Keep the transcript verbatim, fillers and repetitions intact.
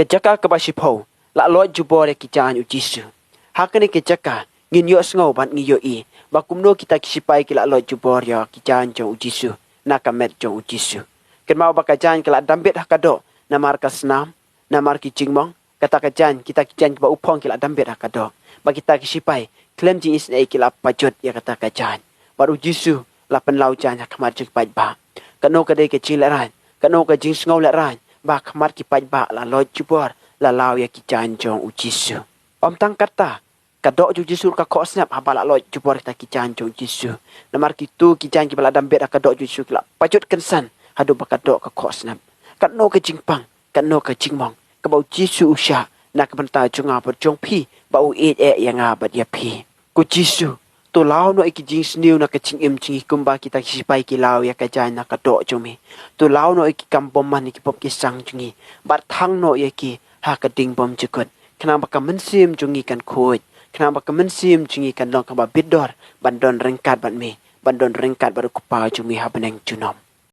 Ka jaka kaba shiphew, la loit jubor ïa ki jaiñ u Jisu. Ha kane ka jaka, ngin ïohsngew bad ngi ïohi ba kumno kita ki sipai ki la loit jubor ïa ki jaiñ jong u Jisu na ka met jong u Jisu. Kynmaw ba ka jaiñ ka la dambit ha ka doh namar ka snam, namar ki jingmong, kata ka jaiñ, kita ki jaiñ kiba u phong ki la dambit ha ka doh. Ba kita ki sipai khlem jingisynei ki la pajut ïa kata ka jaiñ. Bad u Jisu la pynlaw jaiñ ha khmat jong ki paidbah. Kano ka dei ka jinglehrain, kano ka jingsngew lehrain ba ha khmat ki paidbah la loit jubor, la law ïa ki jaiñ jong u Jisu. Ym tang katta, ka doh jong u Jisu ka khohsnep haba la loit jubor kita ki jaiñ jong u Jisu. Namar kito ki jaiñ kiba la dambit ha ka doh jong u Jisu ki la pajut kynsan haduh ba ka doh ka khohsnep. Kano ka jingpang, kano ka jingmong kaba u Jisu u shah na ka bynta jong nga bad jong phi, ba u ïeit eh ïa nga bad ïa phi. Ko Jisu, to law noh ïa ki jingsniew na ka jingim jong ngi kumba kita ki sipai ki law ïa ka jaiñ na ka doh jong me. To law noh ïa ki kam bymman, ïa ki pop ki sang jong ngi, bad thang noh ïa ki ha ka ding bymjukut, khnang ba ka mynsiem jong ngi kan khuid, khnang ba ka mynsiem jong ngi kan long kaba bit dor ban don ryngkat bad me, ban don ryngkat bad u Kpa jong me ha bneng junom.